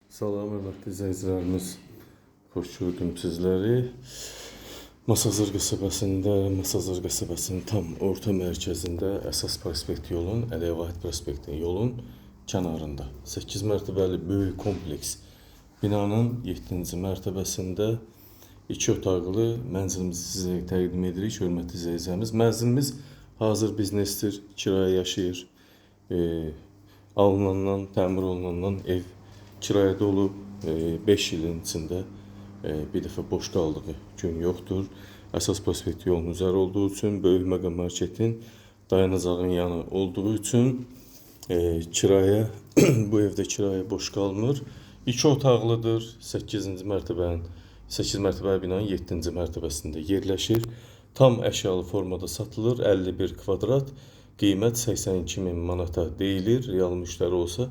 Salam hörmətli izləyicilərimiz. Xoş gördüm sizləri. Masazır qəsəbəsində, Masazır qəsəbəsinin tam orta mərkəzində əsas prospekt yolun, Əliyev Vahid prospektinin yolun kənarında 8 mərtəbəli böyük kompleks binanın 7-ci mərtəbəsində 2 otaqlı mənzilimizi sizə təqdim edirik, hörmətli izləyicilərimiz. Mənzilimiz hazır biznesdir, kirayə yaşayır. Alınandan, təmir olunandan ev kirayədə olub, 5 ilin içində bir dəfə boş qaldığı gün yoxdur. Əsas prospekt yolunun üzəri olduğu üçün, böyük mega marketin dayanacağın yanı olduğu üçün kirayə bu evdə kirayə boş qalmır. 2 otaqlıdır. 8-ci mərtəbənin 8 mərtəbəli binanın 7-ci mərtəbəsində yerləşir. Tam əşyalı formada satılır. 51 kvadrat. Qiymət 82 min manata deyilir. Real müştəri olsa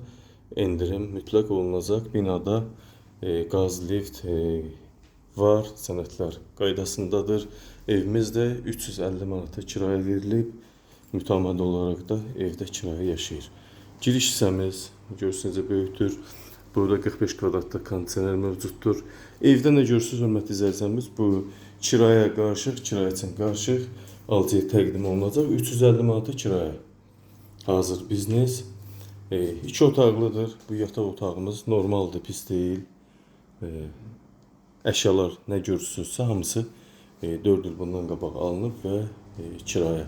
endirim mütləq olunacaq. Binada qaz, lift var, sənədlər qaydasındadır. Evimiz də 350 manata kirayə verilib. Mütəmadi olaraq da evdə kirayə yaşayır. Giriş hissəmiz görürsünüz necə böyükdür. Burada 45 kvadratda kondisioner mövcuddur. Evdə nə görürsünüz, hörmətli izləyicilərimiz, bu kirayə qarışıq, kirayə üçün qarışıq alıcıya təqdim olunacaq. 350 manata kirayə. Hazır biznes. 2 otaqlıdır. Bu yataq otağımız normaldır, pis deyil. Əşyalar nə görürsünüzsə hamısı 4 il bundan qabaq alınıb və kirayə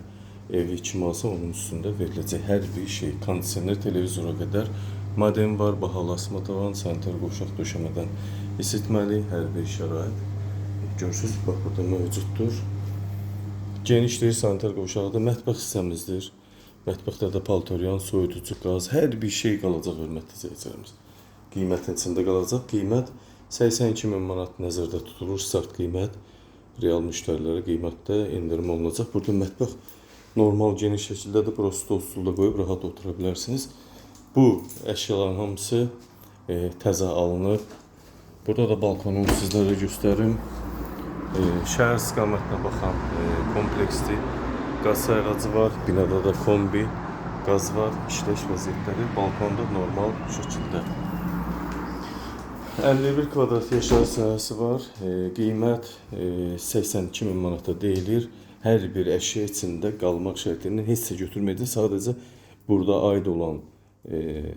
evi kim alsa onun üstündə veriləcək hər bir şey, kondisioner, televizora qədər modem var, bahalı asma tavan, sanitar qovşaq döşəmədən isitməli hər bir şərait görürsünüz, bax burada mövcuddur. Genişdir, sanitar qovşaqdır, mətbəx hissəmizdir. Mətbəxdə də paltoryan, soyuducu, qaz, hər bir şey qalacaq, hörmətli izləyicilərimiz. Qiymətin içində qalacaq. Qiymət 82 min manat nəzərdə tutulur. Start qiymət. Real müştərilərə qiymətdə endirim olunacaq. Burada mətbəx normal geniş şəkildədir. Bura stol, stul da qoyub rahat otura bilərsiniz. Bu əşyaların hamısı təzə alınıb. Burada da balkonu sizlərə göstərim. Şəhər istiqamətinə baxan kompleksdir. Qaz sayğacı var, binada da kombi, qaz var, işləyiş vəziyyətləri balkonda normal şəkildə. 51 kvadrat yaşayış sahəsi var. Qiymət 82 min manata deyilir. Hər bir əşya içində qalmaq şərti ilə heç nə götürməyəcək. Sadəcə burada aid olan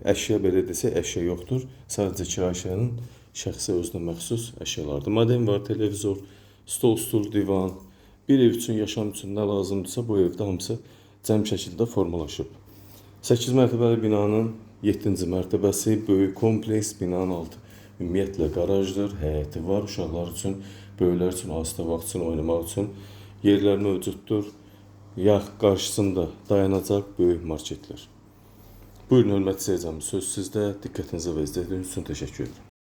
əşya, belə desək, əşya yoxdur. Sadəcə kirayəşənin şəxsi özünə məxsus əşyalardır. Modem var, televizor, stol, stul, divan. Bir ev üçün, yaşam üçün nə lazımdırsa bu evdə hamısı cəm şəkildə formalaşıb. 8 mərtəbəli binanın 7-ci mərtəbəsi, böyük kompleks, binanın altı ümumiyyətlə qarajdır, həyəti var, uşaqlar üçün, böyüklər üçün, asudə vaxt üçün, oynamaq üçün yerlər mövcuddur. Yax qarşısında dayanacaq böyük marketlər. Buyurun, hörmətli izləyicilərimiz, söz sizdə. Diqqətinizə və izlədiyiniz üçün təşəkkür edirəm.